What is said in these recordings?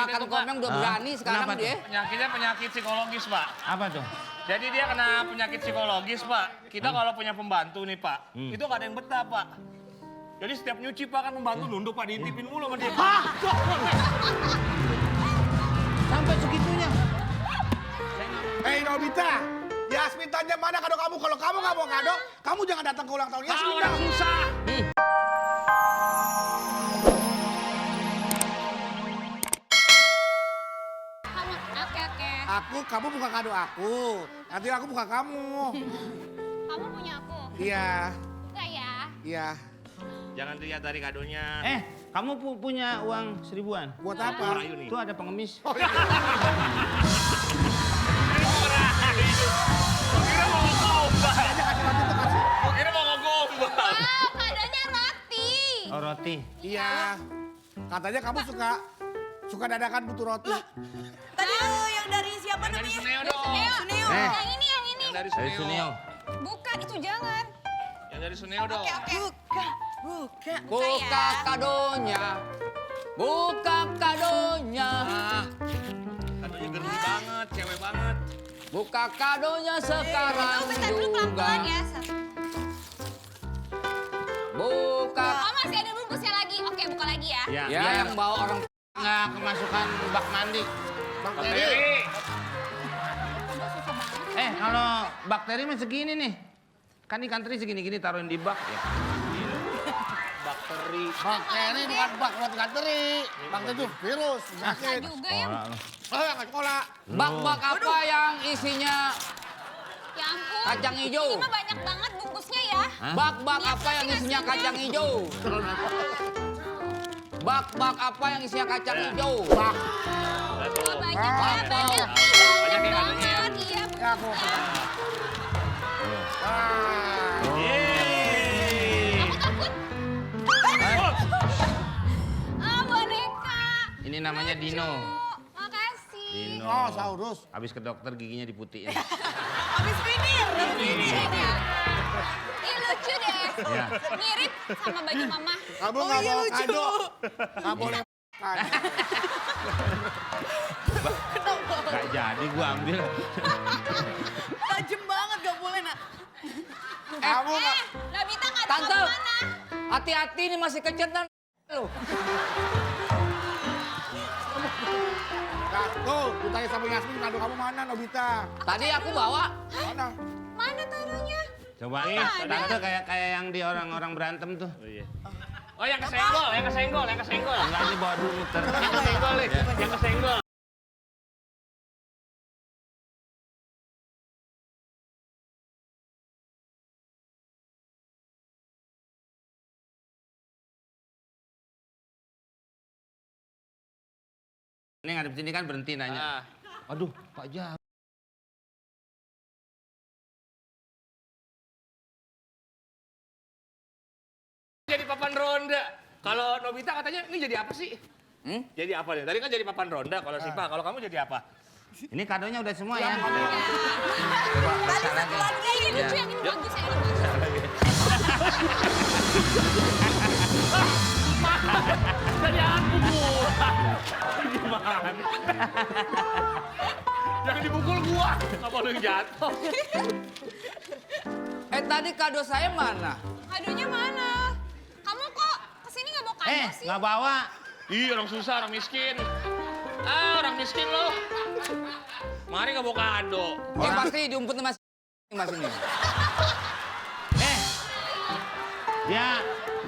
Makan komeng udah berani sekarang Kenapa dia. Penyakitnya penyakit psikologis, Pak. Apa tuh? Jadi dia kena penyakit psikologis, Pak. Kita kalau punya pembantu nih, Pak, itu gak ada yang betah, Pak. Jadi setiap nyuci, Pak, kan pembantu nunduk, Pak, diintipin mulu sama dia. Hah? Sampai segitunya. Hei Nobita, Yasmin tanya mana kado kamu. Kalau kamu nggak mau kado, kamu jangan datang ke ulang tahun Ah, Yasmin. orang susah. Kamu, kamu buka kado aku. Nanti aku buka kamu. Kamu punya aku? Iya, Enggak ya? iya. Jangan dilihat dari kadonya. Kamu punya uang 1000-an? Buat apa? Rayu nih. Itu ada pengemis. Kira mau gombal. Aja kasih roti tuh kasih. Kira mau gombal. Wow, kadonya roti. Oh, roti. Iya. Katanya kamu suka dadakan butuh roti. Tadi yang dari siapa Dari namanya? Suneo dong. Suneo. Yang ini, yang ini. Yang dari Dari Suneo. Suneo. Bukan, itu jangan. Yang dari Suneo dong. Buka, buka. Buka kadonya. Buka kadonya. Ah, kadonya geli banget, cewek banget. Buka kadonya sekarang Kamu bentar dulu pelan-pelan juga. ya. Buka. Oh, masih ada bungkusnya lagi. Oke, buka lagi ya. Ya, Ya biar yang bawa orang. nggak kemasukan bak mandi. Bakteri. Kalau bakteri mah segini nih. Kan ikan teri segini-gini taruhin di bak ya. Bakteri. Bakteri bukan bak buat bakteri. Bakteri itu virus, Bisa penyakit. juga ya. Oh, yang sekolah. Bak-bak apa yang isinya Ya ampun. kacang hijau? Ini mah banyak banget bungkusnya ya. Bak-bak apa yang isinya kacang hijau? Bak-bak apa yang isinya kacang hijau? Bak. Oh, banyak ya, banyak. Banyak Banyak ya banget. kadonya. Iya. Ya aku. Ah. Yeay. Aku takut. Ah, boneka. Ini namanya Dino. Makasih. Dino. Oh, saurus. Habis ke dokter giginya diputiin. Habis vinil. Ih, lucu deh. Ya. Mirip sama baju mama. Kamu Oh, nggak iya, bawa lucu. kado. Nggak boleh makan. Gak jadi gua ambil. Tajem banget, gak boleh nak. Kamu nggak. Nobita nggak ada Tante, kemana. hati-hati ini masih kecil dan lu. Nah, tuh, ditanya sama Yasmin, kado kamu mana, Nobita? Tadi aku bawa. Mana? Mana taruhnya? Coba tante kayak yang di orang-orang berantem tuh. Oh iya. Oh yang kesenggol, yang kesenggol, yang kesenggol. Enggak, ini bawa dulu muter. Yang kesenggol nih, yang kesenggol. Ini ngadep sini kan berhenti nanya. Ah. Aduh, Pak Jah. Jadi papan ronda. Kalau Nobita katanya ini jadi apa sih? Hmm? Jadi apa nih? Tadi kan jadi papan ronda kalau Sipa. Kalau kamu jadi apa? Ini kadonya udah semua ya. Tadi satu lagi. Ini lucu, yang ini bagus, yang ini bagus. Jadi aku gua. Gimana? Jangan dipukul gua. Apa lu yang jatuh? Tadi kado saya mana? Kadonya mana? Kamu kok kesini nggak bawa kado sih? Nggak bawa. Ih, orang susah, orang miskin. Ah, orang miskin lo. Mari nggak bawa kado. Pasti diumpet mas ini.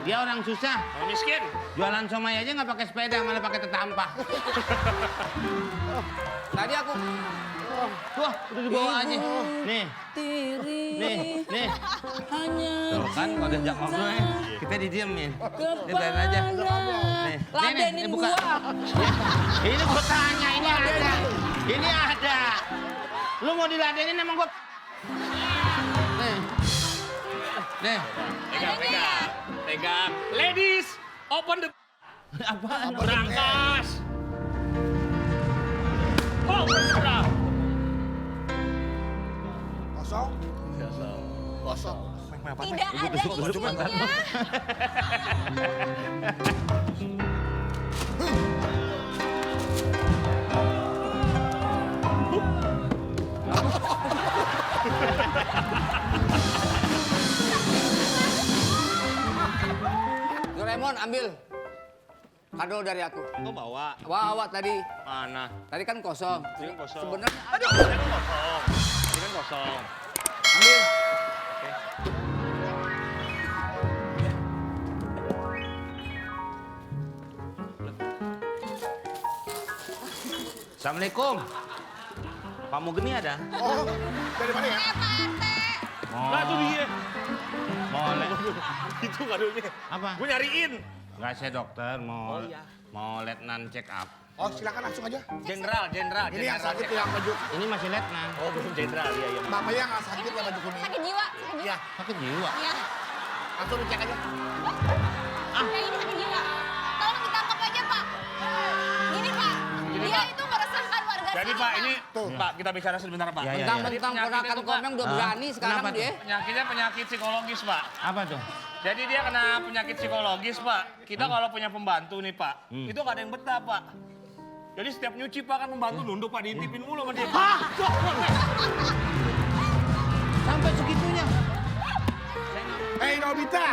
Dia orang susah. Orang miskin. Jualan somai aja nggak pakai sepeda, malah pakai tetampah. Tadi aku Wah, udah dibawa aja. Nih, tiri nih. hanya Tuh kan, kalau diajak ngobrol ya, kita didiemin. Ini biarin aja. Nih, ladenin buka. gua. Ini gua tanya, ini ada. Ini ada. Lu mau diladenin emang gua. Nih. Nih. Pegang, pegang. Pegang. Ladies, open the... Apaan? Berangkas. Oh, berangkas. Kosong? Kosong. Tidak ada isinya. Doraemon, ambil kado dari aku. Kok bawa? Bawa tadi. Mana? Tadi kan kosong. Ini kosong. Sebenarnya Aduh, ini kan kosong. Ini kan kosong. ambil. Assalamualaikum. Pak Mugeni ada? Oh, dari mana ya? Nah, itu dia. Boleh. Itu kadonya. Apa? Gue nyariin. Enggak, saya dokter mau Oh, iya. mau letnan check up. Oh, silakan langsung aja. Jenderal. Ini yang sakit yang baju. Ini masih letnan. Oh, belum jenderal. Iya, iya. Bapaknya nggak sakit yang baju kuning. Sakit jiwa, sakit jiwa. Iya, Sakit jiwa. Iya. langsung dicek aja. Kayak ini sakit jiwa. Tolong ditangkap aja, Pak. Gini, Pak. Gini, Dia Pak. itu meresahkan warga Jadi sini, Pak, ini Tuh. Pak kita bicara sebentar Pak. Iya, iya, Mentang-mentang Penyakit ponakan itu, Pak. Komeng udah berani sekarang Kenapa dia. Penyakitnya penyakit psikologis Pak. Apa tuh? Jadi dia kena penyakit psikologis Pak. Kita kalau punya pembantu nih Pak, itu gak ada yang betah Pak. Jadi setiap nyuci Pak kan pembantu nunduk Pak, diintipin mulu sama dia. Sampai segitunya. Hei Nobita,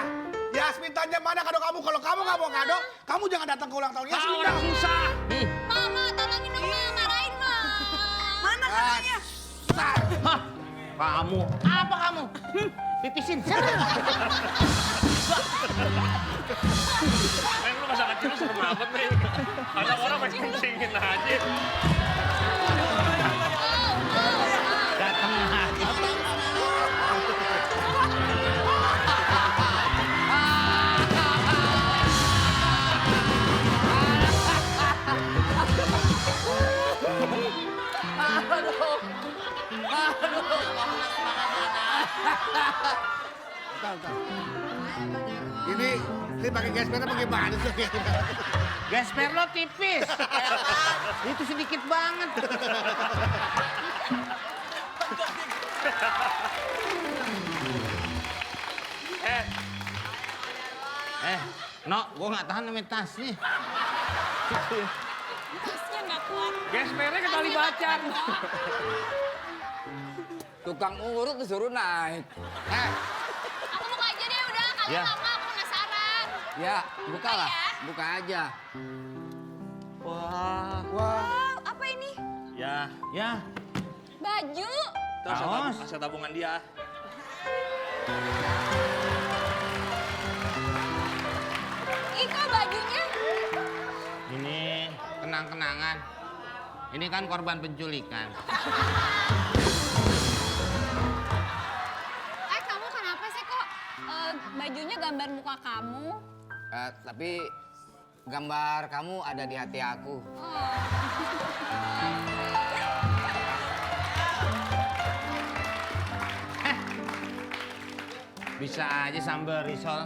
Yasmin tanya mana kado kamu. Kalau kamu nggak mau kado, kamu jangan datang ke ulang tahun Yasmin. Orang susah. Mama, tolongin dong, Ma. Marahin, Ma. Mana kadonya? Hah, kamu. Apa kamu? Pipisin. Lu masa kecil serem banget nih. Ada orang main kencingin aja. Datang lagi. Ini pakai gesper apa gimana sih? Gesper lo tipis. Itu sedikit banget. No, gua nggak tahan sama tas nih. Tasnya nggak kuat. Gespernya ke tali bacan. Tukang urut disuruh naik. Aku buka aja deh, udah. Kalian Ya. lama, aku penasaran. Ya, buka lah. ya. Buka aja. Wah. Wow, apa ini? Ya, Ya, Baju. itu Kaos. hasil tabungan dia. Ih, kok bajunya? ini kenang-kenangan. Ini kan korban penculikan. Kamu kenapa sih kok bajunya gambar muka kamu? Tapi gambar kamu ada di hati aku. Bisa aja sambal risol.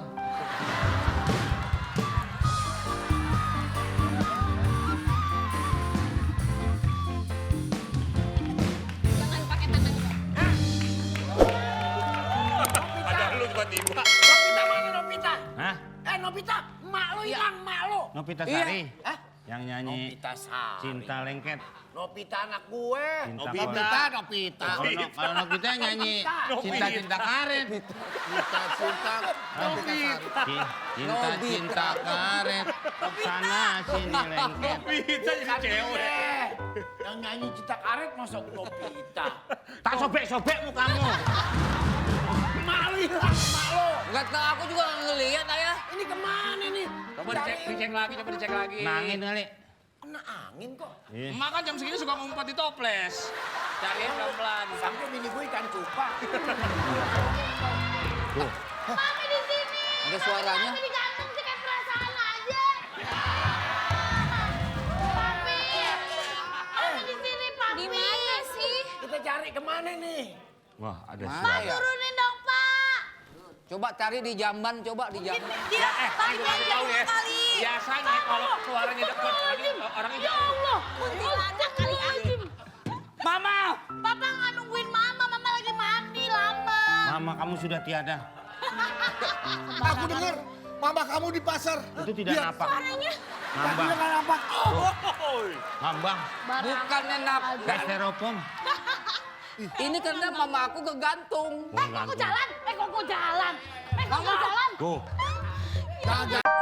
Jangan pakai tangan. Ada lu tiba-tiba. Nopita mana Nopita? Hah? Nopita, emak lu hilang, emak lu. Novita Iya. Sari. Hah? Yang nyanyi Nopita Sari. Cinta Lengket. Nopita anak gue. Cinta Nopita. Nopita. Kalau Novita nyanyi Cinta-cinta karet. Cinta. Cinta-cinta karet. Sana sini lengket. Bisa jadi cewek. Yang nyanyi Cinta Karet masuk Nopita. Tak sobek-sobek mukamu. Emak lu hilang, emak lu. Enggak tahu, aku juga nggak ngeliat ayah. Ini kemana nih? Coba dicek lagi, coba dicek lagi. Nangin kali. Kena angin kok. Emak kan jam segini suka ngumpet di toples. Cariin pelan-pelan. Sampai bini gue ikan cupang. Mami di sini. Ada suaranya. Mami digantung sih kayak perasaan aja. Mami. Mami di sini, Papi. Di mana sih? Kita cari kemana nih? Wah, ada Mana suara. ya? Turunin dong, Pak. Coba cari di jamban, coba di jamban. Dia paling Gue kasih tahu ya. kali. Biasanya kalau suaranya deket, orangnya jauh. Allah, kuntilanak kali aku. Mama! Papa nggak nungguin Mama, Mama lagi mandi lama. Mama kamu sudah tiada. Aku dengar mama kamu di pasar. Itu tidak Dia- napak. Suaranya. Ngambang. Dia nggak nampak. Oh, Ngambang. Bukannya nap. Kayak styrofoam. Ini karena mama aku kegantung. Kok jalan? Kok jalan? Kok jalan? Tuh. Kagak.